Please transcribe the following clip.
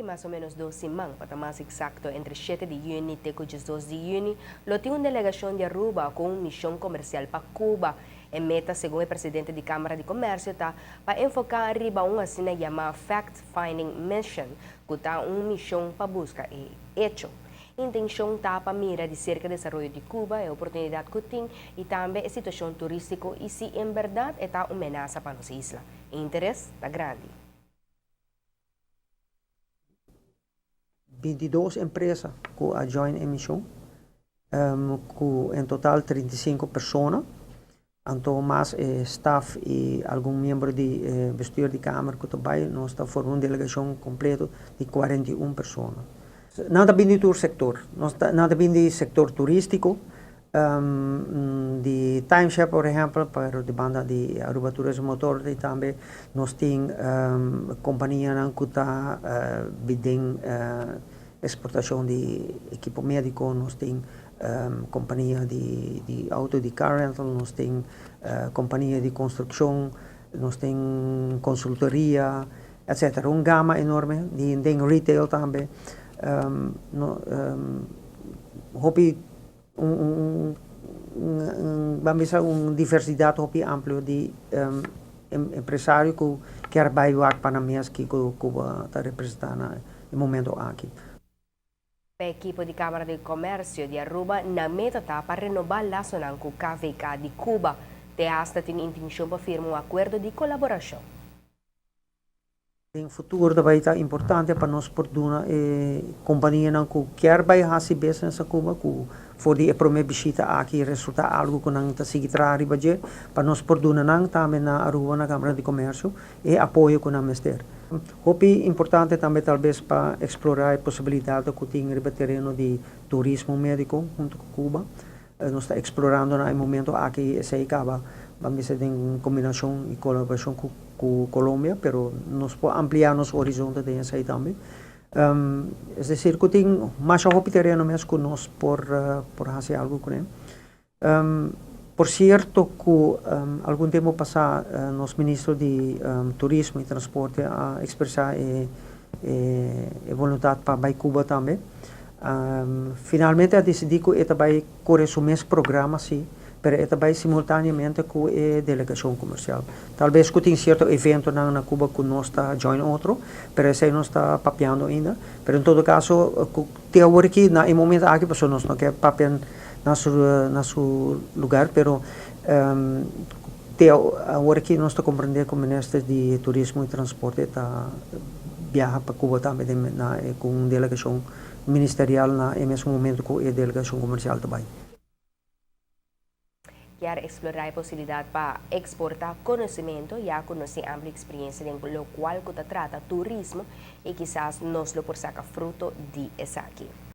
Aki mas o menos 2 siman, pa ta mas exacto entre 7 di juni te 12 di juni, lo tin un delegacion di Aruba cu un mision comercial pa Cuba. E meta, segun e presidente di Camara di Comercio, ta pa enfoca riba un asina yama Fact-Finding Mission, cu ta un mision pa busca e hecho. Intencion ta pa mira di cerca desaroyo di Cuba, e oportunidad cu tin y tambe e situacion turistico y si en berdad ta un menasa pa nos isla. Interes ta grandi. 22 empresa cu a join e mision, cu en total 35 persona, anto mas staff y algun miembro di bestuur di Kamer cu tambe, nos ta forma un delegacion completo di 41 persona. Nan ta bin di tur sector, nan ta bin di sector turistico, di timeshare, por ehempel, pero di banda di Aruba Tourism Authority tambe nos tin compania cu ta den exportacion di ekipo medico, nos tin compania di auto, di car rental, nos tin compania di construccion, nos tin consultoria, etc. Un gama enorme di retail tambe. No, hopi un, ban bisa, un diversidad hopi amplio di empresario cu kier bay wak pa nan mes cu Cuba ta representa na e momento aki. E ekipo di Camara di Comercio di Aruba nan meta ta pa renoba lasonan cu KVK di Cuba. Te hasta tin intencion pa firma un acuerdo di colaboracion. Den futuro tambe ta importante pa nos por duna compania cu kier bay haci business na Cuba, cu for di e prome bishita aki resulta algo cu nan ta sigui traha riba dje, pa nos por duna nan tambe na Aruba, na Camara di Comercio, e apoyo cu nan mester. Hopi importante tambe talbes pa explora e posibilidad cu tin riba tereno di turismo medico hunto cu Cuba. Nos ta explorando na e momento aki esey caba, ban bisa, den combinacion y colaboracion cu Colombia, pero nos por amplia nos horizonte den esey tambe. Es decir, cu tin mas hopi tereno mes cu nos por haci algo cu ne. Por cierto, cu algun tempo pasa nos minister di Turismo y Transporte a expresa e voluntad pa bay Cuba tambe. Finalmente a dicidi cu e ta bay core su mes programa, si, pero e ta bay simultaneamente cu e delegacion comercial. Talbes cu tin cierto evento na Cuba cu nos ta join otro, pero esey no ta papiando ainda. Pero en todo caso, te awor aki, na e momento aki, paso nos no kier papia na su lugar, pero te awor aki nos ta comprende cu minister di Turismo y Transporte ta biaha pa Cuba tambe cu un delegacion ministerial na e mesmo momento cu e delegacion comercial tambe. Kier explora e posibilidad pa exporta conocimento, ya cu nos tin amplio experiencia den locual cu ta trata turismo y kisas nos lo por saca fruto di esaki.